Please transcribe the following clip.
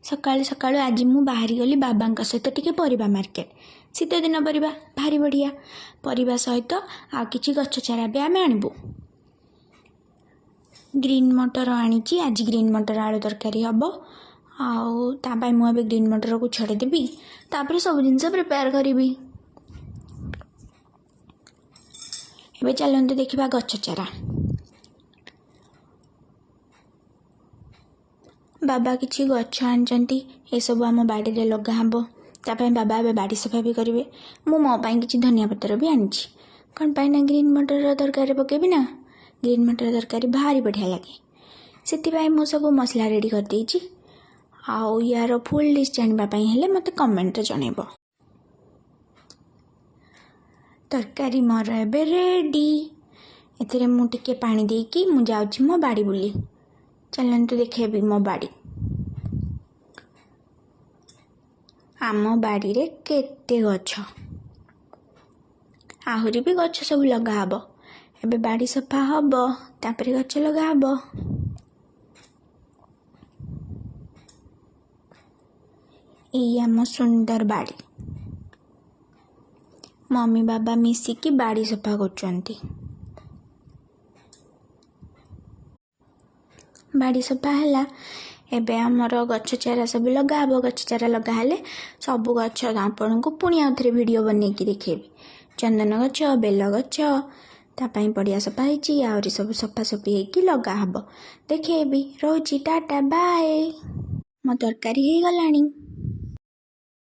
ସକାଳୁ ସକାଳୁ ଆଜି ମୁଁ ବାହାରିଗଲି ବାବାଙ୍କ ସହିତ ଟିକେ ପରିବା ମାର୍କେଟ। ଶୀତ ଦିନ ପରିବା ଭାରି ବଢ଼ିଆ। ପରିବା ସହିତ ଆଉ କିଛି ଗଛ ଚାରା ବି ଆମେ ଆଣିବୁ। ଗ୍ରୀନ୍ ମଟର ଆଣିଛି, ଆଜି ଗ୍ରୀନ୍ ମଟର ଆଳୁ ତରକାରୀ ହେବ। ଆଉ ତା ପାଇଁ ମୁଁ ଏବେ ଗ୍ରୀନ୍ ମଟରକୁ ଛଡ଼େଇଦେବି, ତାପରେ ସବୁ ଜିନିଷ ପ୍ରିପେୟାର କରିବି। ଏବେ ଚାଲନ୍ତୁ ଦେଖିବା ଗଛ ଚାରା। ବାବା କିଛି ଗଛ ଆଣିଛନ୍ତି, ଏସବୁ ଆମ ବାଡ଼ିରେ ଲଗା ହେବ। ତା ପାଇଁ ବାବା ଏବେ ବାଡ଼ି ସଫା ବି କରିବେ। ମୁଁ ମୋ ପାଇଁ କିଛି ଧନିଆ ପତ୍ର ବି ଆଣିଛି। କ'ଣ ପାଇଁ ନା ଗ୍ରୀନ୍ ମଟର ତରକାରୀରେ ପକାଇବି ନା, ଗ୍ରୀନ୍ ମଟର ତରକାରୀ ଭାରି ବଢ଼ିଆ ଲାଗେ। ସେଥିପାଇଁ ମୁଁ ସବୁ ମସଲା ରେଡ଼ି କରିଦେଇଛି। ଆଉ ୟାର ଫୁଲ୍ ଲିଷ୍ଟ ଜାଣିବା ପାଇଁ ହେଲେ ମୋତେ କମେଣ୍ଟରେ ଜଣାଇବ। ତରକାରୀ ମୋର ଏବେ ରେଡ଼ି। ଏଥିରେ ମୁଁ ଟିକେ ପାଣି ଦେଇକି ମୁଁ ଯାଉଛି ମୋ ବାଡ଼ି ବୁଲି। ଚାଲନ୍ତୁ ଦେଖେଇବି ମୋ ବାଡ଼ି। ଆମ ବାଡ଼ିରେ କେତେ ଗଛ, ଆହୁରି ବି ଗଛ ସବୁ ଲଗା ହେବ। ଏବେ ବାଡ଼ି ସଫା ହେବ, ତାପରେ ଗଛ ଲଗା ହେବ। ଏଇ ଆମ ସୁନ୍ଦର ବାଡ଼ି। ମମି ବାବା ମିଶିକି ବାଡ଼ି ସଫା କରୁଛନ୍ତି। ବାଡ଼ି ସଫା ହେଲା, ଏବେ ଆମର ଗଛ ଚାରା ସବୁ ଲଗା ହେବ। ଗଛ ଚାରା ଲଗା ହେଲେ ସବୁ ଗଛ ଆପଣଙ୍କୁ ପୁଣି ଆଉ ଥରେ ଭିଡ଼ିଓ ବନେଇକି ଦେଖେଇବି। ଚନ୍ଦନ ଗଛ, ବେଲ ଗଛ, ତା ପାଇଁ ପଡ଼ିଆ ସଫା ହେଇଛି, ଆହୁରି ସବୁ ସଫାସଫି ହେଇକି ଲଗା ହେବ, ଦେଖେଇବି। ରହୁଛି, ଟାଟା, ବାଏ। ମୋ ତରକାରୀ ହେଇଗଲାଣି।